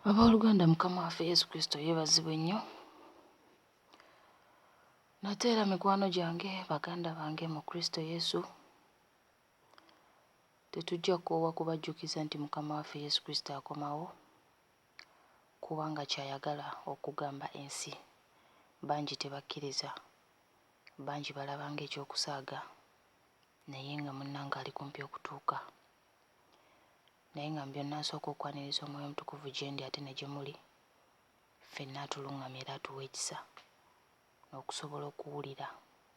Abooluganda Mukama waffe Yesu Kristo yeebazibwe nnyo. Nate era mikwano gyange, baganda bange mu Kristo Yesu, tetujja kukoowa kubajjukiza nti Mukama waffe Yesu Kristo akomawo kubanga ky'ayagala okugamba ensi. Bangi tebakkiriza, bangi balaba ng'ekyokusaaga naye nga munnange ali kumpi okutuuka. Naye nga mu byonna nsooka okwaniriza Omwoyo Omutukuvu gye ndi ate ne gye muli, ffenna atuluŋŋamye era atuwe ekisa okusobola okuwulira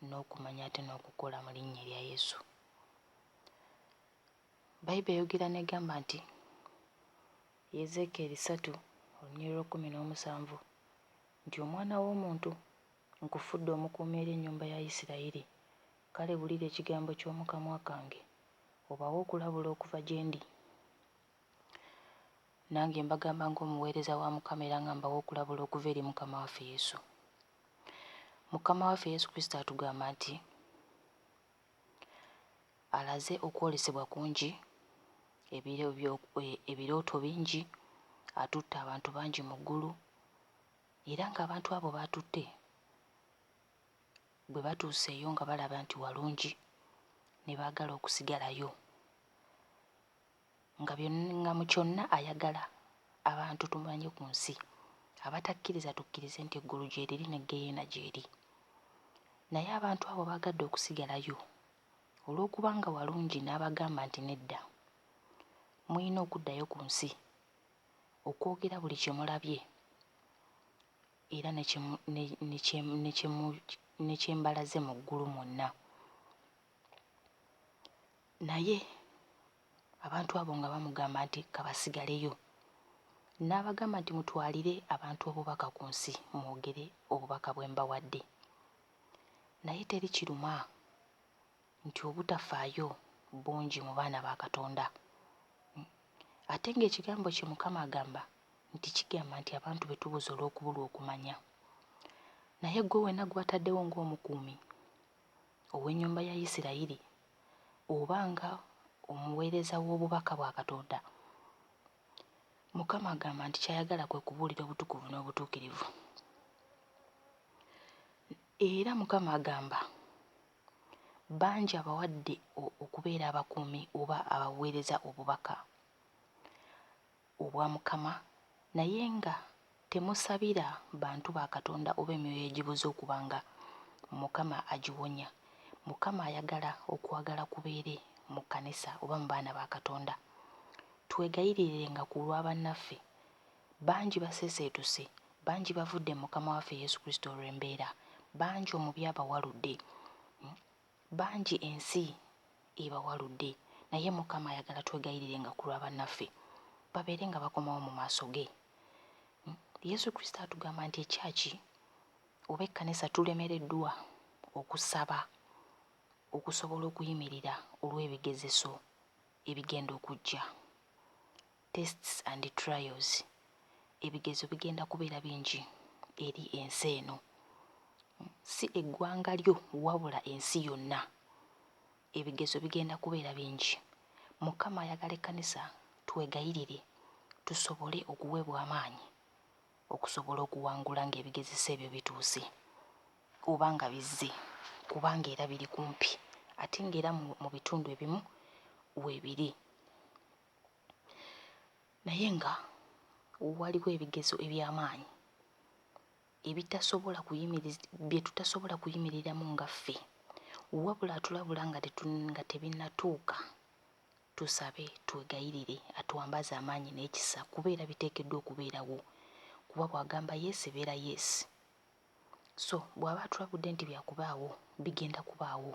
n'okumanya ate n'okukola mu linnya erya Yesu. Bayibuli eyogera n'egamba nti, Yezeekyeri ssatu olunyiriri lw'ekkumi n'omusanvu nti, Omwana w'omuntu, nkufudde omukuumi eri ennyumba ya Isirayiri, kale wulira ekigambo ky'omu kamwa kange, obawe okulabula okuva gye ndi. Nange mbagamba ng'omuweereza wa Mukama era nga mbawa okulabula okuva eri Mukama waffe Yesu. Mukama waffe Yesu Kristo atugamba nti alaze okwolesebwa kungi, ebirooto bingi, atutte abantu bangi mu ggulu era ng'abantu abo b'atutte bwe batuuseeyo nga balaba nti walungi ne baagala okusigalayo nga nga mu kyonna ayagala abantu tumanye ku nsi abatakkiriza tukkirize nti eggulu gyeriri ne ggeyeena gyeri. Naye abantu abo baagadde okusigalayo olw'okubanga walungi n'abagamba nti nedda muyina okuddayo ku nsi okwogera buli kye mulabye era ne kye mbalaze mu ggulu mwonna. Naye abantu abo nga bamugamba nti kabasigaleyo. N'abagamba nti mutwalire abantu obubaka ku nsi mwogere obubaka bwe mbawadde. Naye teri kiruma nti obutafaayo bungi mu baana ba Katonda. Ate ng'ekigambo kye Mukama agamba nti kigamba nti abantu be tubuze olw'okubulwa okumanya. Naye ggwe wenna gw'ataddewo ng'omukuumi ow'ennyumba ya Isirayiri oba nga omuweereza w'obubaka bwa Katonda, Mukama agamba nti ky'ayagala kwe kubuulira obutukuvu n'obutuukirivu. Era Mukama agamba bangi abawadde okubeera abakuumi oba abaweereza obubaka obwa Mukama naye nga temusabira bantu ba Katonda oba emyoyo egibuze okuba nga Mukama agiwonya. Mukama ayagala okwagala kubeere mu kkanisa oba mu baana ba Katonda. Twegayirirenga ku lwa bannaffe. Bangi baseeseetuse, bangi bavudde mu Mukama waffe Yesu Kristo olw'embeera, bangi omubi abawaludde, bangi ensi ebawaludde naye Mukama ayagala twegayirirenga ku lwa bannaffe babeere nga bakomawo mu maaso ge. Yesu Kristo atugamba nti ekyaki oba ekkanisa tulemereddwa okusaba okusobola okuyimirira olw'ebigezeso ebigenda okujja. Tests and trials. Ebigezo bigenda kubeera bingi eri ensi eno. Si eggwanga lyo wabula ensi yonna. Ebigezo bigenda kubeera bingi. Mukama ayagala ekkanisa twegayirire tusobole okuweebwa amaanyi okusobola okuwangula ng'ebigezeso ebyo bituuse oba nga bizze kubanga era biri kumpi ate ng'era mu bitundu ebimu weebiri. Naye nga waliwo ebigezo eby'amaanyi ebitasobola bye tutasobola kuyimiriramu nga ffe wabula atulabula nga nga tebinnatuuka tusabe twegayirire atwambaze amaanyi n'ekisa kuba era biteekeddwa okubeerawo kuba bw'agamba yes ebeera yes. So bw'aba atulabudde nti byakubaawo bigenda kubaawo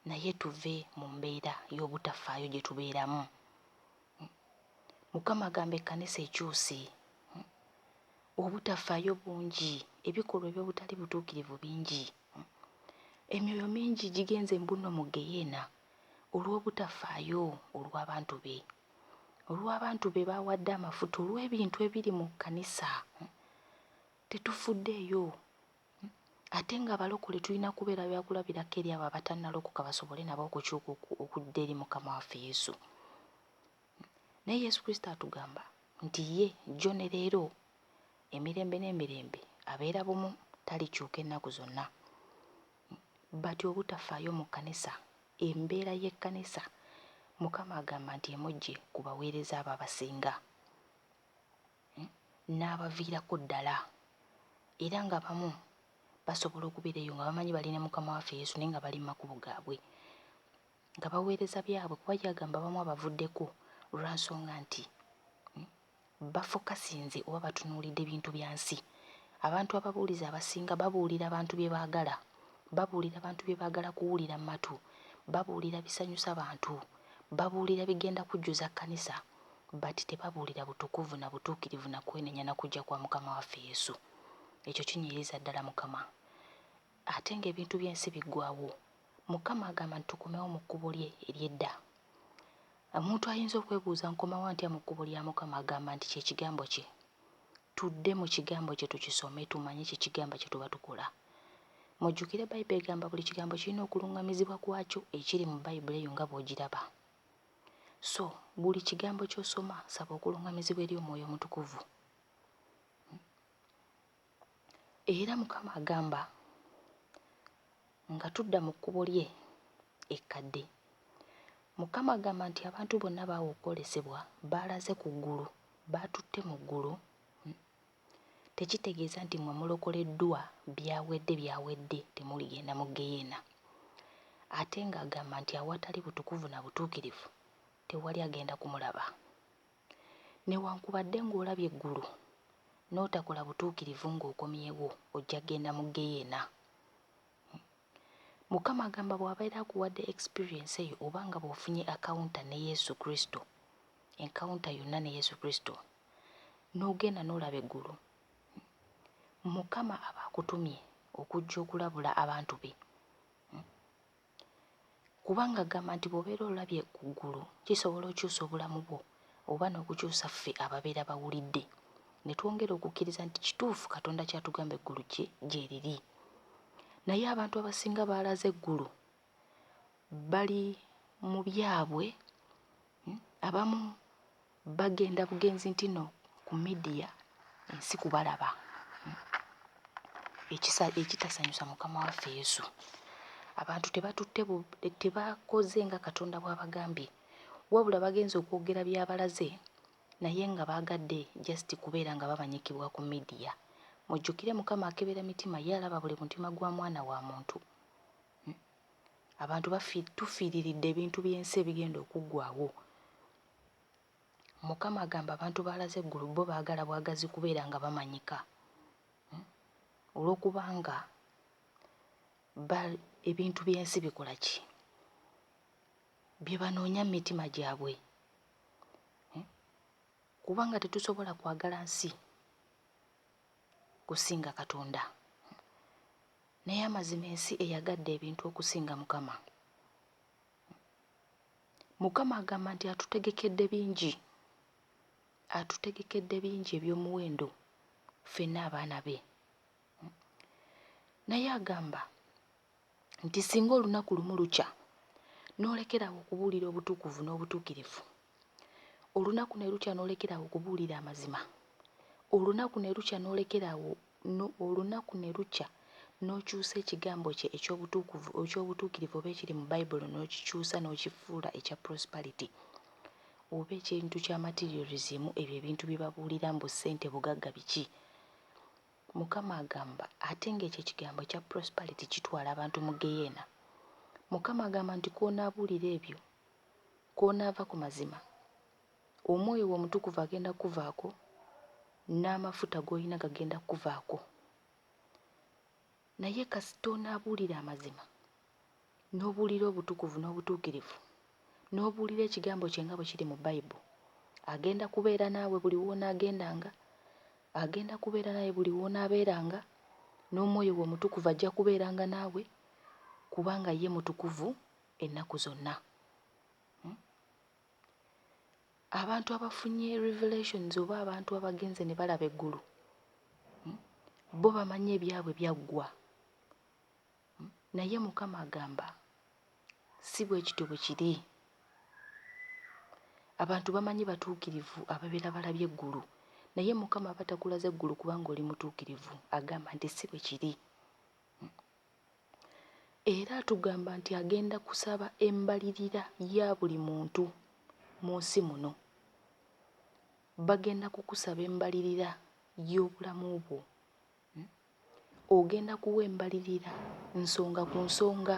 naye tuve mu mbeera y'obutafaayo gye tubeeramu. Mukama agamba ekkanisa ekyuse. Obutafaayo bungi, ebikolwa eby'obutali butuukirivu bingi. Emyoyo mingi gigenze mbunno mu ggeyeena olw'obutafaayo olw'abantu be. Olw'abantu be b'awadde amafuta olw'ebintu ebiri mu kkanisa. Tetufuddeeyo. Ate ng'abalokole tulina kubeera byakulabirako eri abo abatannalokoka basobole nabo okukyuka okudda eri Mukama waffe Yesu. Naye Yesu Kristo atugamba nti ye jjo ne leero emirembe n'emirembe abeera bumu talikyuka ennaku zonna. But obutafaayo mu kkanisa, embeera y'ekkanisa Mukama agamba nti emuggye ku baweereza abo abasinga n'abaviirako ddala era nga bamu basobola okubeera eyo nga bamanyi bali ne Mukama waffe Yesu naye nga bali mu makubo gaabwe nga baweereza byabwe kuba ye agamba abamu abavuddeko lwa nsonga nti Bafokasinze oba batunuulidde bintu bya nsi. Abantu ababuulizi abasinga babuulira bantu bye baagala. Babuulira bantu bye baagala kuwulira mu matu. Babuulira bisanyusa bantu. Babuulira bigenda kujjuza kkanisa but tebabuulira butukuvu na butuukirivu na kwenenya na kujja kwa Mukama waffe Yesu. Ekyo kinyiiriza ddala Mukama. Ate nga ebintu by'ensi biggwaawo. Mukama agamba nti tukomewo mu kkubo lye ery'edda. Omuntu ayinza okwebuuza, Nkomawo ntya mu kkubo lya Mukama? Agamba nti kye Kigambo Kye. Tudde mu Kigambo Kye tukisome tumanye kye kigamba kye tuba tukola. Mujjukire Bayibuli egamba buli kigambo kirina okuluŋŋamizibwa kwakyo ekiri mu Bayibuli eyo nga bw'ogiraba. So, buli kigambo ky'osoma saba okuluŋŋamizibwa eri Omwoyo Omutukuvu. Era Mukama agamba nga tudda mu kkubo lye ekkadde. Mukama agamba nti abantu bonna baawa okwolesebwa, baalaze ku ggulu, baatutte mu ggulu. Tekitegeeza nti mmwe mulokoleddwa byawedde byawedde temuligenda mu ggeyeena. Ate nga agamba nti awatali butukuvu na butuukirivu tewali agenda kumulaba. Newankubadde ng'olabye eggulu n'otakola butuukirivu ng'okomyewo ojja kugenda mu ggeyeena. Mukama agamba bw'abeera akuwadde experience eyo oba nga bw'ofunye encounter ne Yesu Kristo, encounter yonna ne Yesu Kristo, n'ogenda n'olaba eggulu, Mukama aba akutumye okujja okulabula abantu be. Kubanga agamba nti bw'obeera olabye ku ggulu kisobola okyusa obulamu bwo oba n'okukyusa ffe ababeera bawulidde ne twongera okukkiriza nti kituufu Katonda ky'atugamba eggulu gye gyeriri. Naye abantu abasinga baalaze eggulu bali mu byabwe, abamu Bagenda bugenzi ntino ku media ensi kubalaba ekisa ekitasanyusa mukama waffe Yesu. Abantu tebatutte tebakoze nga Katonda bw'abagambye wabula bagenze okwogera by'abalaze naye nga baagadde just kubeera nga bamanyikibwa ku media. Mujjukire Mukama akebera mitima ye alaba buli mutima gwa mwana wa muntu. Abantu tufiiriridde ebintu by'ensi ebigenda okuggwaawo. Mukama agamba abantu b'alaze eggulu bo baagala bwagazi kubeera nga bamanyika olw'okubanga ba ebintu by'ensi bikola ki? Bye banoonya mu mitima gyabwe. Kubanga tetusobola kwagala nsi kusinga Katonda. Naye amazima ensi eyagadde ebintu okusinga Mukama. Mukama agamba nti atutegekedde bingi. Atutegekedde bingi eby'omuwendo ffenna abaana be. Naye agamba nti singa olunaku lumu lukya n'olekera awo okubuulira obutukuvu n'obutuukirivu, olunaku ne lukya n'olekera awo okubuulira amazima, olunaku ne lukya n'olekera awo No, olunaku ne lukya n'okyusa Ekigambo Kye eky'obutuukuvu, eky'obutuukirivu oba ekiri mu Bayibuli n'okikyusa n'okifuula ekya prosperity, oba ekintu kya materialism, ebyo ebintu bye babuulira mbu ssente, bugagga, biki. Mukama agamba, ate nga ekyo ekigambo ekya prosperity kitwala abantu mu ggeyeena. Mukama agamba nti kw'onaabuulira ebyo, kw'onaava ku mazima, Omwoyo we Omutukuvu agenda kukuvaako, n'amafuta g'olina gagenda kukuvaako. Naye kasita onaabuulira amazima, n'obuulira obutukuvu n'obutuukirivu, n'obuulira Ekigambo Kye nga bwe kiri mu Bayibuli, Agenda kubeera naawe buli w'onaagendanga, Agenda kubeera naawe buli w'onaabeeranga, n'Omwoyo We Omutukuvu ajja kubeeranga naawe, kubanga Ye Mutukuvu ennaku zonna. Hmm? Abantu abafunye revelations oba abantu abagenze ne balaba eggulu bo bamanyi ebyabwe byaggwa naye Mukama agamba si bwe kityo bwe kiri. Abantu bamanyi batuukirivu ababeera balabye eggulu, naye Mukama aba takulaze ggulu kubanga oli mutuukirivu, agamba nti si bwe kiri. Era atugamba nti agenda kusaba embalirira ya buli muntu mu nsi muno. Bagenda kukusaba embalirira y'obulamu bwo. Ogenda kuwa embalirira nsonga ku nsonga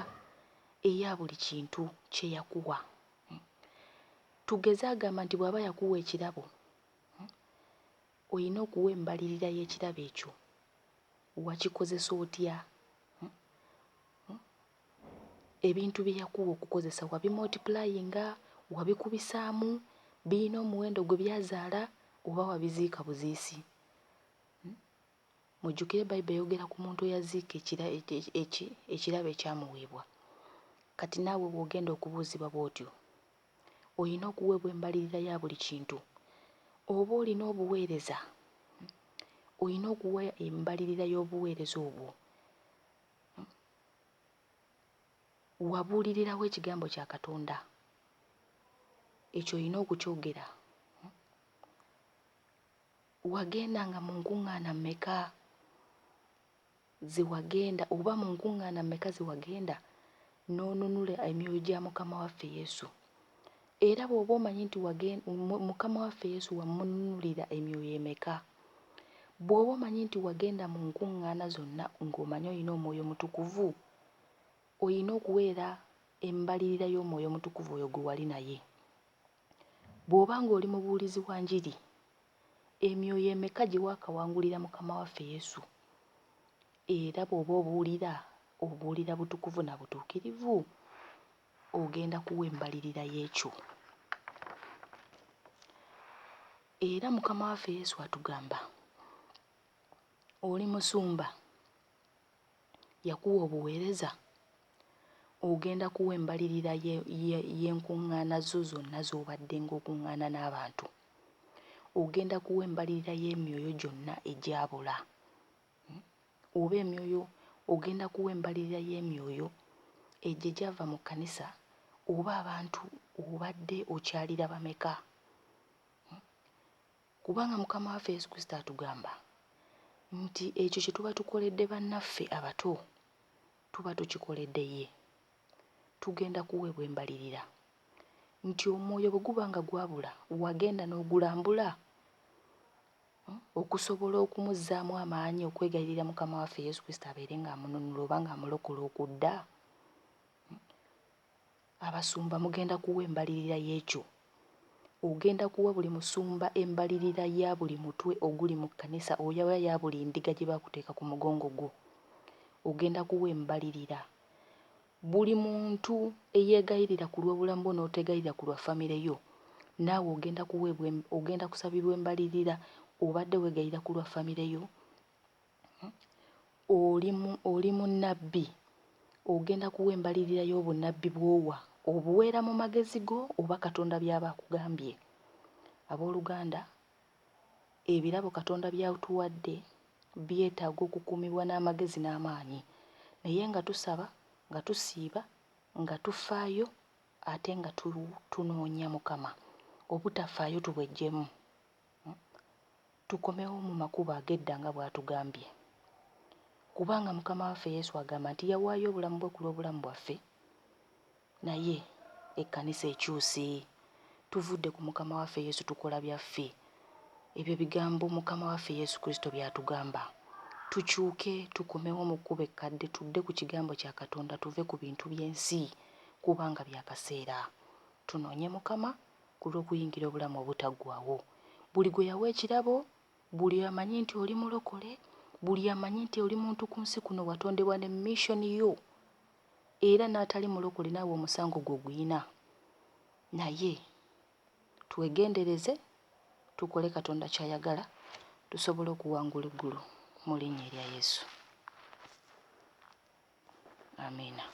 eya buli kintu kye yakuwa. Tugeze agamba nti bw'aba yakuwa ekirabo, olina okuwa embalirira y'ekirabo ekyo. Wakikozesa otya? Ebintu bye yakuwa okukozesa wabimultiplyinga, wabikubisaamu, birina omuwendo gwe byazaala oba wabiziika buziisi? Mujjukire Bayibuli eyogera ku muntu eyaziika ekirabo ekyamuweebwa. Kati naawe bw'ogenda okubuuzibwa bw'otyo, olina okuweebwa embalirira ya buli kintu. Oba olina obuweereza, olina okuwa embalirira y'obuweereza obwo. Wabuulirirawo ekigambo kya Katonda, ekyo olina okukyogera. Wagendanga mu nkuŋŋaana mmeka ze wagenda oba mu nkuŋŋaana mmeka ze wagenda n'onunula emyoyo gya Mukama waffe Yesu? Era bw'oba omanyi nti Mukama waffe Yesu wamununulira emyoyo emeka? Bw'oba omanyi nti wagenda mu nkuŋŋaana zonna ng'omanyi olina Omwoyo Omutukuvu, olina okuweera embalirira y'Omwoyo Omutukuvu oyo gwe wali naye. Bw'oba ng'oli mubuulizi wa njiri, emyoyo emeka gye waakawangulira Mukama waffe Yesu? Era bw'oba obuulira, obuulira butukuvu na butuukirivu? Ogenda kuwa embalirira y'ekyo. Era Mukama waffe Yesu atugamba, oli musumba, yakuwa obuweereza, ogenda kuwa embalirira y'enkuŋŋaana zo zonna z'obadde ng'okuŋŋaana n'abantu. Ogenda kuwa embalirira y'emyoyo gyonna egyabula. Oba emyoyo, ogenda kuwa embalirira y'emyoyo egyo egyava mu kkanisa oba abantu obadde okyalira bameka. Kubanga Mukama waffe Yesu Kristo atugamba nti ekyo kye tuba tukoledde bannaffe abato tuba tukikoledde ye. Tugenda kuweebwa embalirira nti omwoyo bwe guba nga gwabula wagenda n'ogulambula okusobola okumuzzaamu amaanyi okwegayirira Mukama waffe Yesu Kristo abeere ng'amununula oba ng'amulokola okudda. Abasumba mugenda kuwa embalirira y'ekyo. Ogenda kuwa buli musumba embalirira ya buli mutwe oguli mu kkanisa oba ya buli ndiga gye bakuteeka ku mugongo gwo. Ogenda kuwa embalirira. Buli muntu eyeegayirira ku lw'obulamu bwo n'oteegayirira ku lwa famire yo, naawe ogenda kuweebwa ogenda kusabibwa embalirira obadde weegayirira ku lwa famire yo. Oli munnabbi, ogenda kuwa embalirira y'obunnabbi bw'owa, obuweera mu magezi go oba Katonda by'aba akugambye. Abooluganda, ebirabo Katonda by'atuwadde byetaaga okukuumibwa n'amagezi n'amaanyi, naye nga tusaba, nga tusiiba, nga tufaayo ate nga tunoonya Mukama. Obutafaayo tubweggyemu. Tukomewo mu makubo ag'edda nga bw'atugambye. Kubanga Mukama waffe Yesu agamba nti yawaayo obulamu bwe ku lw'obulamu bwaffe, naye ekkanisa ekyuse. Tuvudde ku Mukama waffe Yesu tukola byaffe. Ebyo bigambo Mukama waffe Yesu Kristo by'atugamba. Tukyuke tukomewo mu kkubo ekkadde tudde ku kigambo kya Katonda tuve ku bintu by'ensi kubanga bya kaseera. Tunoonye Mukama ku lw'okuyingira obulamu obutaggwaawo. Buli gwe yawa ekirabo, buli amanyi nti oli mulokole, buli amanyi nti oli muntu ku nsi kuno watondebwa ne mission yo, era n'atali mulokole naawe omusango gwo oguyina. Naye twegendereze tukole Katonda ky'ayagala tusobole okuwangula eggulu mu linnya erya Yesu. Amiina.